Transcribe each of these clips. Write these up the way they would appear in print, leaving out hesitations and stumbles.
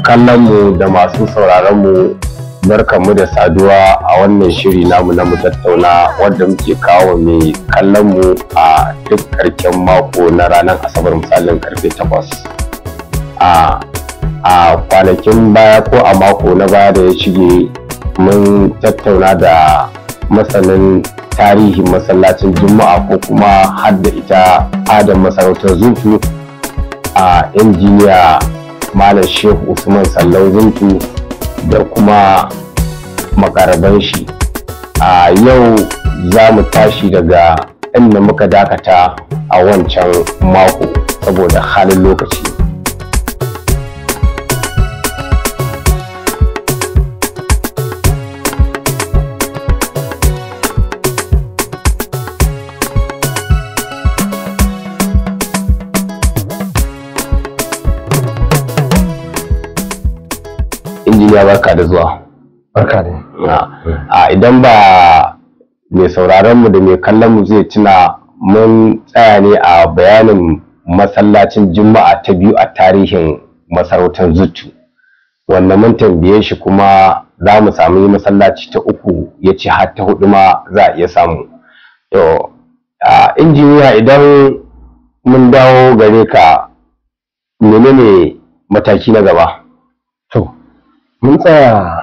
Kallon mu da masu sauraron mu, barkanmu da saduwa a wannan shiri namu na mu tattauna, wanda muke kawo mai kallon mu a duk karshen mako na ranar Asabar, misalin karfe 8. A kwanakin baya, ko a mako na baya da ya shige, mun tattauna da masanin tarihin masallacin Juma'a, ko kuma hadda ita fadar masarautar Zuntu, a Injiniya Malam Shehu Usman Sallau Zuntu da kuma makaraban shi. A yau za mu tashi daga inda muka dakata a wancan mako saboda halin lokaci. Injiniya, barka da zuwa. Barka da. A idan ba mai sauraron mu da mai kallon mu zai tuna, mun tsaya ne a bayanin masallacin Juma'a ta biyu a tarihin masarautar Zuttu, wanda mun tambaye shi kuma za mu sami masallaci ta uku, ya ce har ta hudu ma za a iya samu. To, injiniya, idan mun dawo gare ka, menene mataki na gaba? To, mun tsaya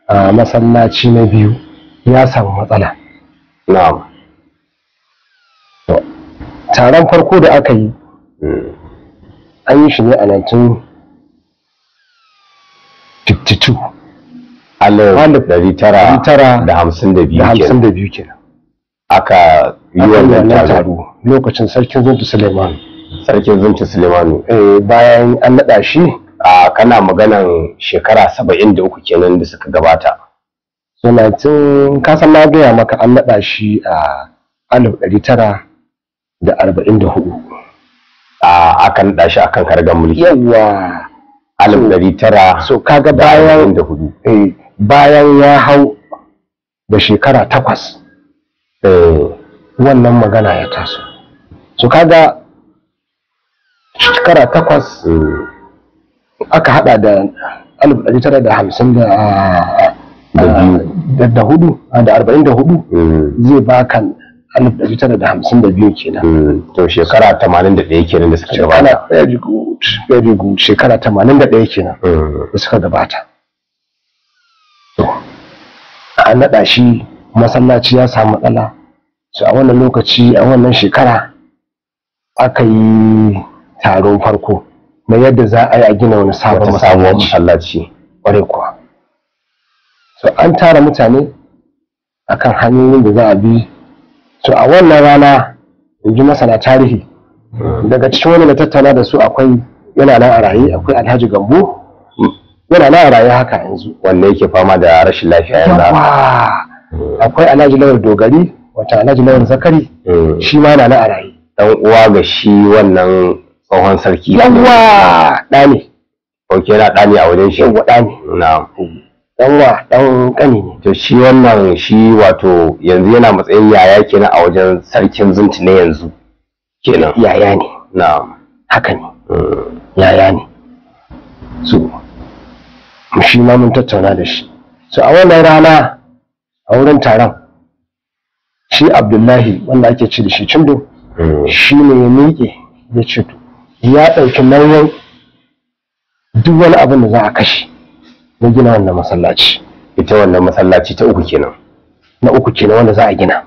a masallaci na biyu ya samu matsala. Na'am. To, taron farko da aka yi, an yi shi ne a 1952. 1952. 52 kenan. Aka yi wannan taro. Lokacin Sarkin Zuntu Suleiman. Sarkin Zuntu Suleimanu. Eh, bayan an naɗa shi. A kana maganan shekara 73 kenan da suka gabata. So 19, ka san na gaya maka an naɗa shi a 1944. A aka naɗa shi akan karagar mulki. Yawwa. 1900 So kaga bayan da hudu. Eh, bayan ya hau da shekara 8 wannan magana ya taso. So kaga shekara 8 aka hada da 1950 da hudu da 44, zai baka 1952 kenan. To, shekara 81 kenan da suka gabata. Very good, very good. Shekara 81 kenan da suka gabata. To, an naɗa shi, masallaci ya samu matsala. So a wannan lokaci, a wannan shekara, aka yi taron farko na yadda za a yi a gina wani sabon masallaci. Ƙwarai kuwa. So an tara mutane akan hanyoyin da za a bi. So a wannan rana, in ji masana tarihi, daga cikin wani da tattauna da su akwai, yana nan a raye, akwai Alhaji Gambo, yana nan a raye haka yanzu. Wanda yake fama da rashin lafiya yanzu. Akwai Alhaji Lawal Dogari, wata Alhaji Lawal Zakari, shi ma yana nan a raye. Dan uwa ga shi wannan tsohon sarki. Yawwa, ɗa ne. Ok, yana ɗa ne a wajen shi. Yawwa, ɗa ne. Na'am. Dan wa, dan ƙani ne. To, shi wannan shi wato yanzu yana matsayin yaya kenan a wajen Sarkin Zunti na yanzu kenan. Yaya ne. Na'am. Haka ne. Yaya ne. So shi ma mun tattauna da shi. So a wannan rana, a wurin taron, shi Abdullahi wanda ake ci da shi Cindo, shi ne ya miƙe ya ce to ya ɗauki nauyin duk wani abin da za a kashe na gina wannan masallaci. Ita wannan masallaci ta uku kenan. Na uku kenan wanda za a gina.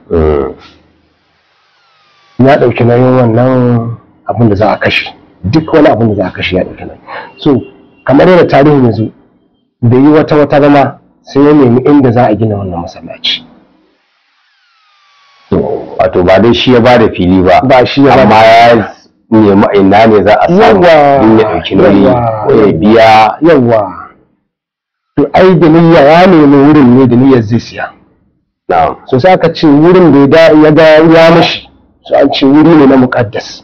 Ya ɗauki nauyin wannan abin da za a kashe, duk wani abin da za a kashe ya ɗauki nauyi. So kamar yadda tarihin yanzu, bai yi wata wata zama sai ya nemi inda za a gina wannan masallaci. Wato ba dai shi ya ba da fili ba. Ba shi ya ba. Amma ya nemi ina ne za a samu in ya ɗauki nauyi ko ya biya. Yawwa. To, ai da niyya ya nemi wurin ne da niyyar zai siya. Na'am. So sai aka ce wurin da ya ga ya mashi, so an ce wuri ne na muƙaddas.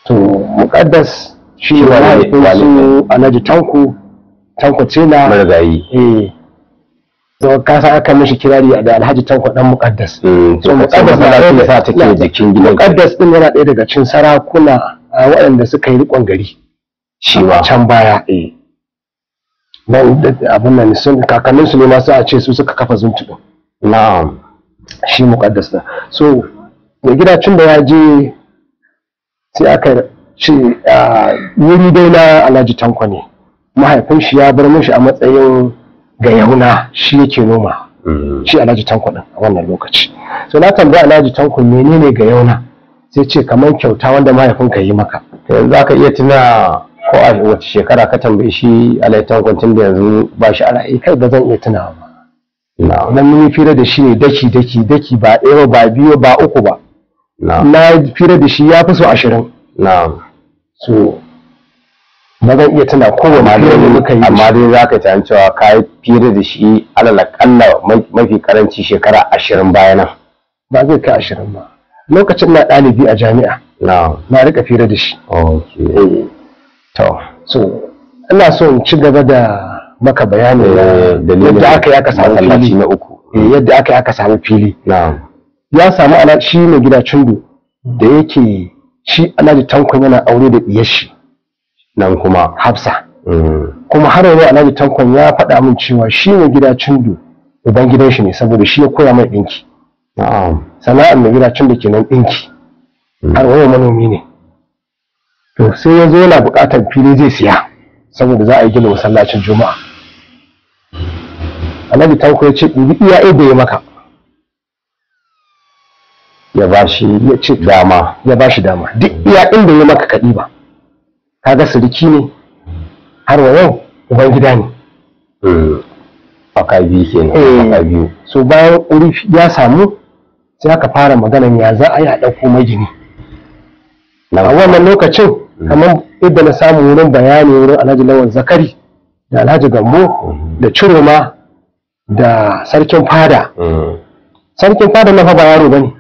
To, muƙaddas shi ne mahaifin su Alhaji Tanko, Tanko Tela. Marigayi. Eh. To, ka san aka mishi kirari da Alhaji Tanko dan Muƙaddas. So Muƙaddas na ɗaya sa take jikin gidan. Muƙaddas din yana ɗaya daga cikin sarakuna waɗanda suka yi riƙon gari. Shi ma can baya nan abin nan sun kakannin su ne ma sai a ce su suka kafa Zuntu din. Na'am. Shi Muqaddas din. So mai gida Cindo ya je sai aka ce wuri dai na Alhaji Tanko ne, mahaifin shi ya bar mishi a matsayin gayauna, shi yake noma shi Alhaji Tanko din a wannan lokaci. So na tambaya Alhaji Tanko menene gayauna, sai ce kamar kyauta wanda mahaifinka yi maka. Yanzu aka iya tuna ko a wace shekara ka tambaye shi Alhaji Tanko tun da yanzu ba shi a raye? Kai ba zan iya tunawa ba. Na'am. Nan mun yi fira da shi ne daki daki daki, ba ɗaya ba biyu ba uku ba. Na'am. Na fira da shi ya fi so 20. Na'am. So ba zan iya tuna kowane fira da muka yi. Amma dai za ka tana cewa ka yi fira da shi alal aƙalla mafi karanci shekara 20 baya nan. Ba zai kai 20 ba. Lokacin na ɗalibi a jami'a. Na'am. Na rika fira da shi. Okay. To. So ina so in ci gaba da maka bayani yadda aka yi aka samu fili na uku. Yadda aka yi aka samu fili. Na'am. Ya samu ana shi mai gida Cindo da yake shi Alhaji Tanko yana aure da diyar shi. Nan kuma Hafsa. Kuma har yanzu Alhaji Tankon ya faɗa min cewa shi mai gida Cindo uban gidan shi ne, saboda shi ya koya mai ɗinki. Na'am. Sana'ar mai gida Cindo kenan ɗinki. Har wani manomi ne. To sai ya zo yana buƙatar fili zai siya saboda za a yi gina masallacin Juma'a. Alhaji Tanko ya ce ɗibi iya inda ya maka. Ya ba shi ya ce dama. Ya ba shi dama. Duk iya inda ya maka ka ɗiba. Kaga siriki ne, har wa yau uban gida ne. Faka biyu kenan. Faka biyu. So bayan wuri ya samu sai aka fara maganan ya za a yi a ɗauko magini. A wannan lokacin kamar yadda na samu wurin bayani wurin Alhaji Lawan Zakari da Alhaji Gambo da Ciroma da Sarkin Fada. Sarkin Fada na fa ba yaro bane.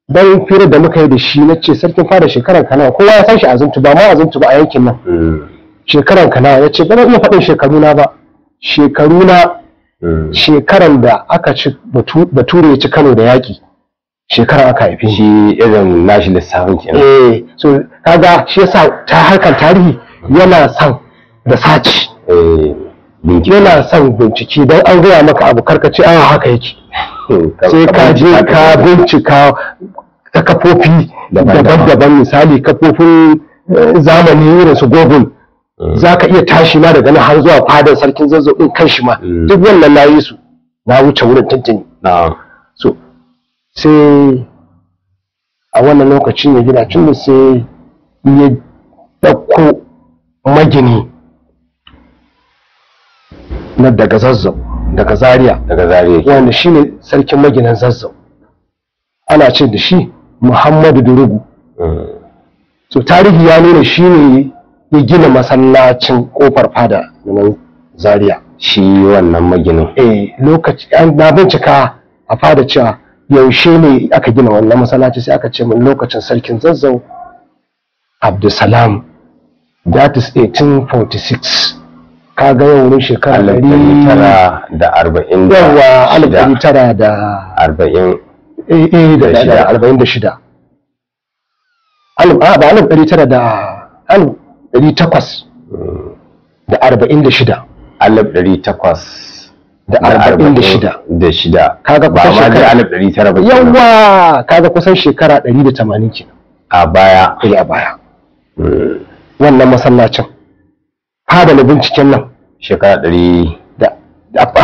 Dan firar da muka yi da shi nace Sarkin Fada shekaran ka nawa, kowa ya san shi a Zuntu, ba ma a Zuntu ba a yankin nan. Shekaran ka nawa, yace ba zan iya faɗin shekaru na ba. Shekaru na shekaran da aka ci Bature ya ci Kano da yaƙi, shekara aka haife shi. Irin nashi lissafin kenan. Eh, so kaga shi yasa ta harkar tarihi yana son research. Yana son bincike, don an gaya maka abu karkace a haka yake. Sai ka je ka bincika ta kafofi daban-daban, misali kafofin zamani irin su Google. Za ka iya tashi ma daga nan har zuwa fadar Sarkin Zazzau ɗin kan shi ma. Duk wannan na yi su, na wuce wurin tuntuni. So sai a wannan lokacin ya gina tun da sai ya ɗauko magini na daga Zazzau, daga Zaria. Daga Zaria. Wanda shi ne sarkin maginan Zazzau. Ana ce da shi Muhammadu Durugu. So tarihi ya nuna shi ne ya gina masallacin kofar fada na Zaria. Shi wannan maginin. Eh, lokaci na bincika a fada cewa yaushe ne aka gina wannan masallaci, sai aka ce min lokacin Sarkin Zazzau Abdulsalam, that is 1846. Kaga yau wurin shekara 946. Yawa, 1946. Ba 1900 da 1846. 1846. Kaga ba kusan ma shekara 1900 ba. Yawa, kaga kusan shekara 180 kenan. A baya. Eh, a baya. Wannan masallacin fada na binciken nan shekara 100 da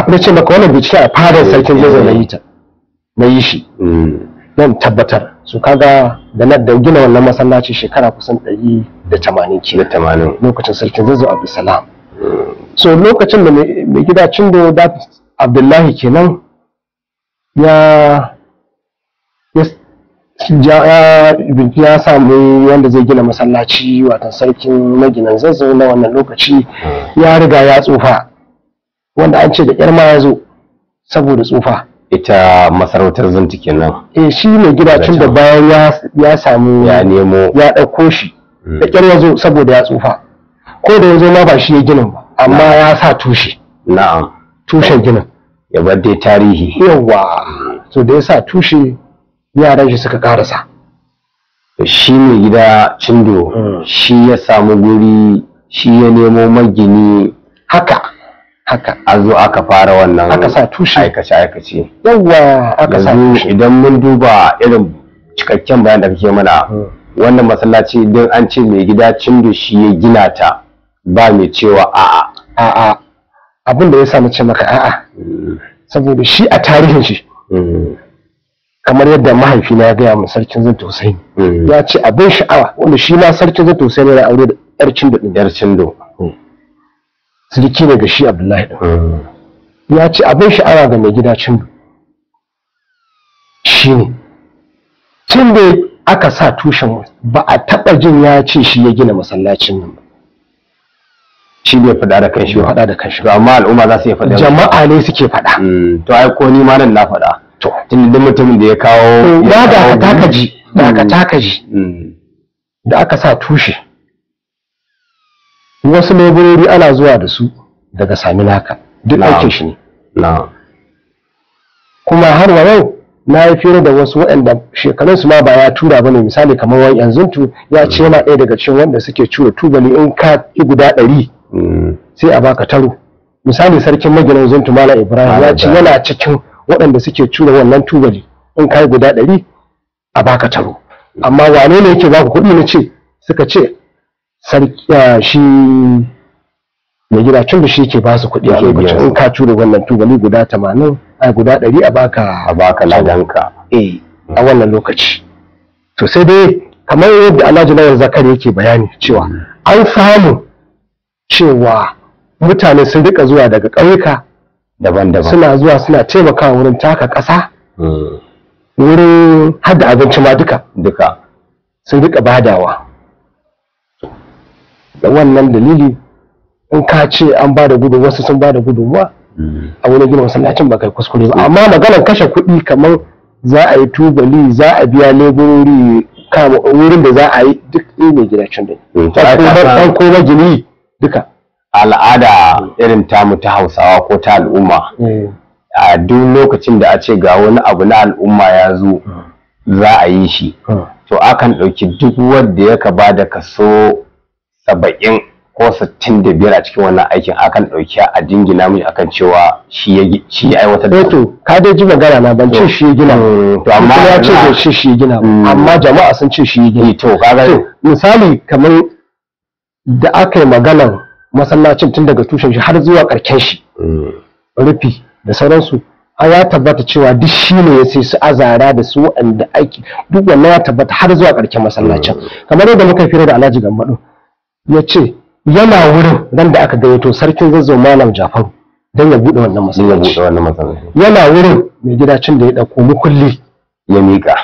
na ce maka wannan bincike a fadar Sarkin Zazzau na yi ta. Na yi shi. Nan tabbatar. So kaga da na da gina wannan masallaci shekara kusan 180 kenan. 80. Lokacin Sarkin Zazzau Abdulsalam. So lokacin da mai gida Cindo da Abdullahi kenan ya samu wanda zai gina masallaci, watan sarkin maginan Zazzau na wannan lokaci ya riga ya tsufa, wanda an ce da ƙyar ma ya zo saboda tsufa. Ita masarautar Zuntu kenan. Eh, shi mai gida Cindo bayan ya samu ya nemo ya ɗauko shi da ƙyar ya zo saboda ya tsufa. Ko da ya zo ma ba shi ya ginin ba, amma ya sa tushe. Na'am. Tushen ginin. Ya bar dai tarihi. Yawwa. So da ya sa tushe yaran shi suka karasa. Shi mai gida Cindo shi ya samu guri Shi ya nemo magini. Haka haka. A zo aka fara wannan aka sa tushe aikace aikace. Yawwa, aka sa tushe. Idan mun duba irin cikakken bayan da kake mana, wannan masallaci idan an ce mai gida Cindo shi ya gina ta, ba mai cewa a'a. A'a, abin da ya sa ce maka a'a, saboda shi a tarihin shi, kamar yadda mahaifina ya gaya min, sarkin Zuntu Husaini ya ce abin sha'awa, wanda shi ma sarkin Zuntu Husaini yana aure da yar Cindo din. Yar Cindo. Sarki ne ga shi Abdullahi din. Ya ce abin sha'awa ga mai gida Cindo shine tun da aka sa tushen ba a taɓa jin ya ce shi ya gina masallacin nan ba. Shi bai faɗa da kanshi ba. Faɗa da kanshi. To amma al'umma za su iya faɗa. Jama'a ne suke faɗa. To ai ko ni ma nan na faɗa. To tun duk mutumin da ya kawo ya da ka taka ji, da ka taka ji. Da aka sa tushe, wasu leburori ana zuwa da su daga Saminaka, duk aikin shi ne. Kuma har wa yau na yi fira da wasu waɗanda shekarunsu ma ba ya tura ba ne, misali kamar wani yanzu ya ce yana ɗaya daga cikin wanda suke cura tubali, in ka yi guda 100 sai a baka taro. Misali sarkin maginan Zuntu Malam Ibrahim ya ce yana cikin waɗanda suke cura wannan tubali, in ka yi guda 100 a baka taro. Amma wane ne yake baka kuɗi? Na ce suka ce sarki shi mai gida tun da shi yake ba su kuɗi a lokacin, in ka cura wannan tubali guda 80 a guda 100 a baka ladanka a wannan lokaci. To sai dai kamar yadda Alhaji Lawal Zakari yake bayani cewa an samu cewa mutane sun rika zuwa daga ƙauyuka daban-daban, suna zuwa suna taimakawa wurin taka ƙasa, wurin hada abinci ma duka duka sun rika badawa. Da wannan dalili in ka ce an ba da gudunmuwa, wasu sun ba da gudunmuwa a wani gina masallacin, ba kai kuskure ba. Amma maganar kashe kuɗi kamar za a yi tubali, za a biya leburori, kama wurin da za a yi duk mai gida can da ɗan ko magini duka. Al'ada irin tamu ta Hausawa ko ta al'umma, a duk lokacin da a ce ga wani abu na al'umma ya zo za a yi shi, to akan ɗauki duk wanda ya ka ba da kaso 70 ko 65 a cikin wannan aikin, akan ɗauki a jingina mai akan cewa shi ya aiwatar da. To ka dai ji magana na, ban ce shi ya gina, to amma ya ce bai ce shi ya gina, amma jama'a sun ce shi ya gina. To kaga misali kamar da aka yi maganar masallacin tun daga tushen shi har zuwa ƙarshen shi, rufi da sauransu, a ya tabbata cewa duk shi ne ya sai su azara da su waɗanda aiki, duk wannan ya tabbata har zuwa ƙarshen masallacin. Kamar yadda muka fira da Alhaji Gambado, ya ce yana wurin ran da aka gayyato sarkin Zazzau Malam Jafaru don ya buɗe wannan masallaci. Yana wurin mai gida cin da ya ɗauko mukulli ya miƙa,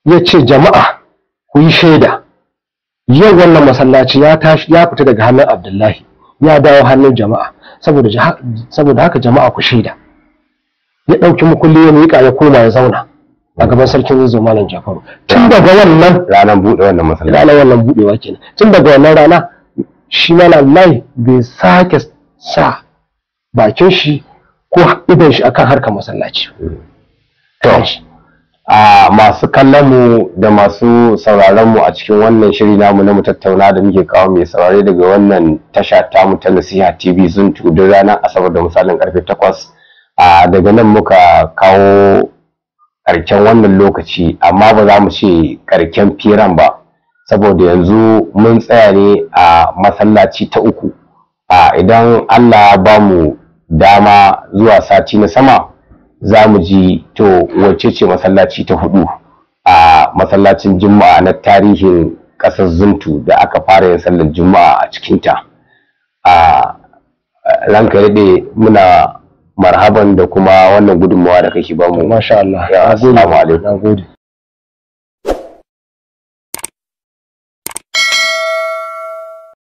ya ce jama'a ku yi shaida, yau wannan masallaci ya tashi ya fita daga hannun Abdullahi ya dawo hannun jama'a, saboda haka jama'a ku shaida. Ya ɗauki mukulli ya miƙa ya koma ya zauna a gaban sarkin Zazzau Malam Jafaru. Tun daga wannan ranar buɗe wannan masallaci, ranar wannan buɗewa kenan, tun daga wannan rana shi Malam Abdullahi bai sake sa bakin shi ko idon shi akan harkar masallaci. To a masu kallon mu da masu sauraron mu a cikin wannan shiri namu na mu tattauna da muke kawo mai saurare daga wannan tasha tamu ta Nasiha TV Zuntu duk ranar Asabar da misalin karfe 8. A daga nan muka kawo karken wannan lokaci, amma ba za mu ce karken firan ba, saboda yanzu mun tsaya ne a masallaci ta 3. A idan Allah ya ba mu dama zuwa sati na sama za mu ji to wacce ce masallaci ta 4 a masallacin Juma'a na tarihin ƙasar Zuntu da aka fara yin sallar Juma'a a cikinta. A ranka daɗe, muna marhaban da kuma wannan gudunmawa da kake bamu. Masha Allah. Assalamu alaikum. Nagode.